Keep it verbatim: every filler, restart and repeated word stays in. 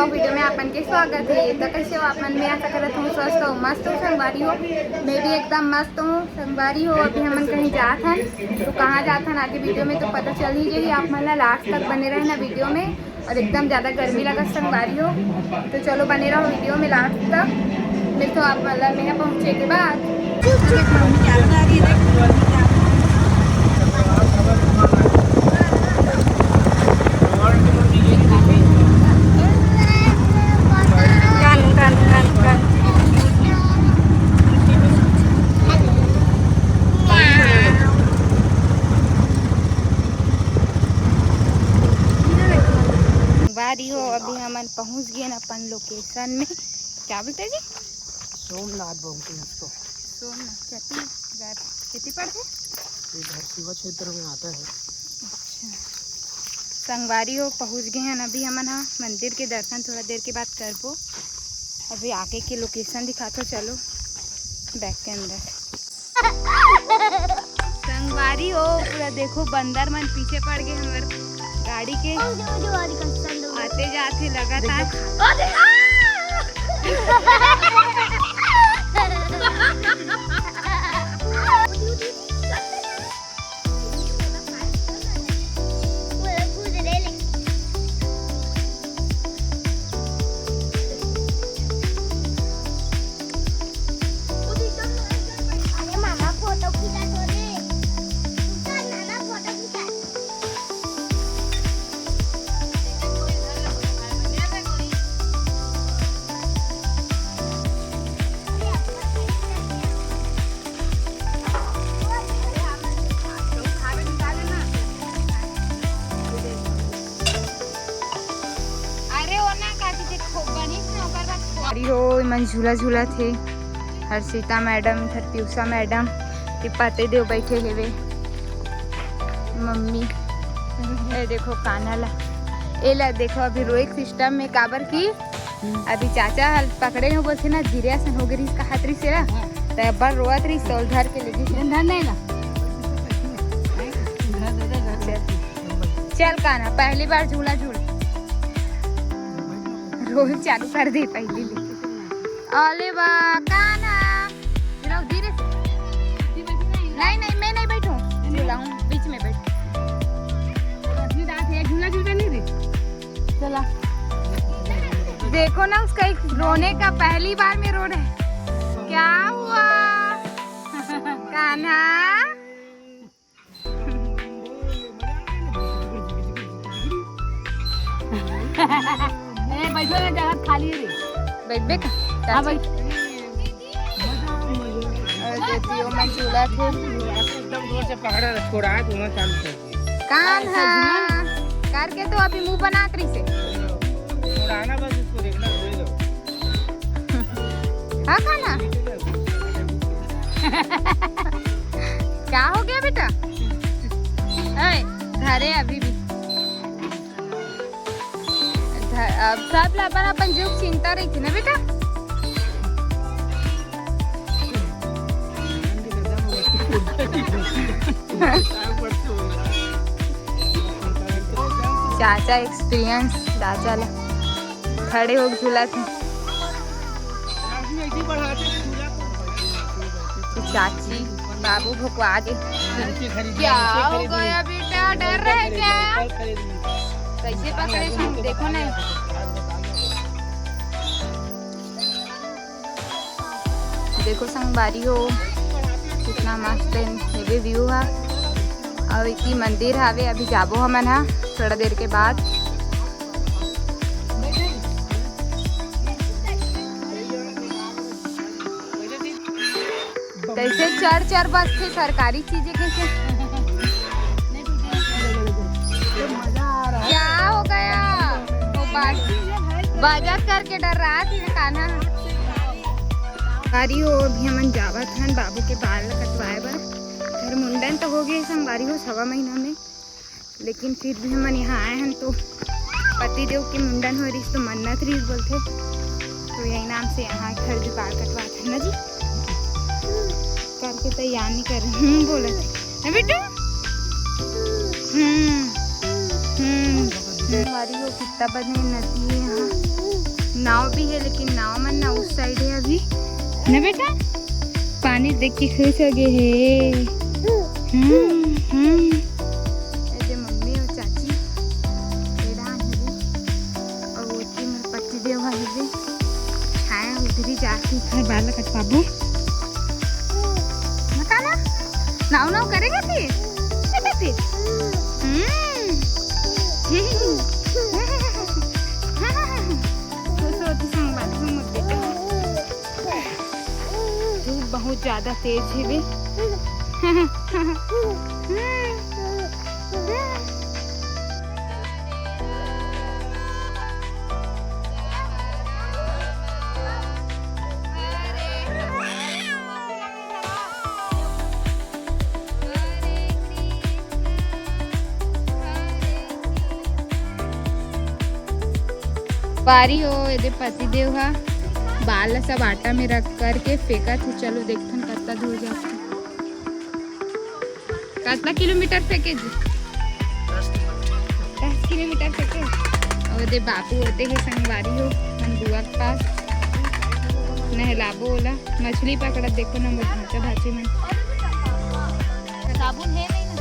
Video में आप मन के स्वागत हे। तो कैसे हो आप मन? मैं आशा करत हूँ स्वस्थ हो, मस्त हो संगवारी हो। मैं भी एकदम मस्त हूँ संगवारी हो। अभी हमन कहीं जात हन, तो कहाँ जात हन आगे वीडियो में तो पता चल ही जाही। आप मन ला लास्ट तक बने रहना वीडियो में, और एकदम ज़्यादा गर्मी लगत संगवारी हो। तो चलो बने रहो वीडियो में लास्ट तक। मिलते हो आप मन ला मेहा पहुँचे के बाद। संगवारी हो, अभी हमन पहुंच गए अपन लोकेशन में। क्या बोलते हैं जी? सोमनाथ बोलते हैं उसको। सोमनाथ छत्तीसगढ़, छत्तीसगढ़ से? ये घर शिवा क्षेत्र में आता है। अच्छा संगवारी हो, पहुंच गए हैं अभी हमन हा मंदिर के दर्शन थोड़ा देर के बाद करबो। अभी आगे के लोकेशन दिखाथो, चलो बैक के अंदर। संगवारी हो, पूरा देखो बंदर मन पीछे पड़ गए हमर गाड़ी के। आते जाते लगातार। अरे वो ना का चीज खूब बनी से ओकर बाद। अरे हो, मन झूला झूला थे। हर्षिता मैडम, इधर पीयूषा मैडम, तिपाते देव बैठे हेवे। मम्मी, ए देखो कान्हा ला, ए ला देखो अभी रोइक सिस्टम में काबर की अभी चाचा हल पकड़े हो बोलथे ना, धीरे असन हो गई इसका हाथ रिसे ना, तो बड़ रोवत रही, तो धर के ले गई। धर नहीं ना। चल, चल कान्हा, पहली बार झूला झूल। रोहित चालू कर दे पहली ले। अले बा कान्हा, झूला धीरे से। नहीं, नहीं, मैं नहीं बैठूं, झूला हूँ, बीच में बैठ। झूला झूलता नहीं रे। चला। देखो ना, उसका एक रोने का पहली बार में रो रहे। क्या हुआ? कान्हा। ए, बैठो ना, जगह खाली है। बैठबे का? हाँ, बैठ। अरे, देखियो, मैं झूला थे। एकदम जोर से पकड़ा, छोड़ा, दोनों चालू कर दिए। कान्हा। करके तो अभी मुंह बनात रही से। छोड़ाना बस, इसको देखना, छोड़ दो। हाँ, कान्हा। क्या हो गया बेटा? ए, धरे अभी भी। ध-, अब सब ला अपन अपन जीव चिंता रही थी ना बेटा। चाचा एक्सपीरियंस, चाचा ला खड़े हो झूला थे। चाची बाबू भुकवा दे। क्या हो गया बेटा, डर रहा है क्या? कैसे पकड़े तुम, देखो ना। देखो संगवारी हो, कितना मस्त है ये व्यू है। और इतनी मंदिर हावे, अभी जाबो हमन हा थोड़ा देर के बाद। कैसे चढ़ चढ़ बसथे सरकारी चीजें कैसे? क्या हो गया? वो बाज-, बाजा करके डर रहा थी ना कान्हा। संगवारी हो, अभी हमन जावत हन बाबू के बाल कटवाए बर। घर मुंडन तो हो गए संगवारी हो सवा महीना में, लेकिन फिर भी हमन यहाँ आए हन तो पति देव के मुंडन हो रही तो मन्नत रही बोलथे, तो यही नाम से यहाँ घर भी बाल कटवात हन ना जी, करके तैयार नहीं कर रहे। हम्म, बोलत है ना बेटा। हम्म, हम्म, हम्म। हमारी वो कितना बने नदी है यहाँ। नाव भी हे, लेकिन नाव मन ना उस साइड हे अभी। ना बेटा, पानी देख के खुश हो गए हे। हम्म, हम्म। ए दे मम्मी अउ चाची, ए डाहन हे। अउ ओती मोर पति देव ह हे। छाया उधरी जाके घर बाल कटवाबो। मकाना? नाव नाव करेगा फिर? बेटा फिर? हम्म। खुश होती संगवारी हो मोर बेटा। धूप बहुत ज्यादा तेज हे बे। बारी हो, एदे पति देव हा बाल ला सब आटा में रख करके फेंकत हे। चलो देखथन कत्ता दूर जाथे। कतना किलोमीटर फेंके जी? दस किलोमीटर फेंके। अउ दे बाबू होते हे संगवारी हो, मन बुआ के पास नहलाबो ओला। मछली पकड़त देखो ना, मोर भांचा भांची मन। साबुन हे नहीं ना?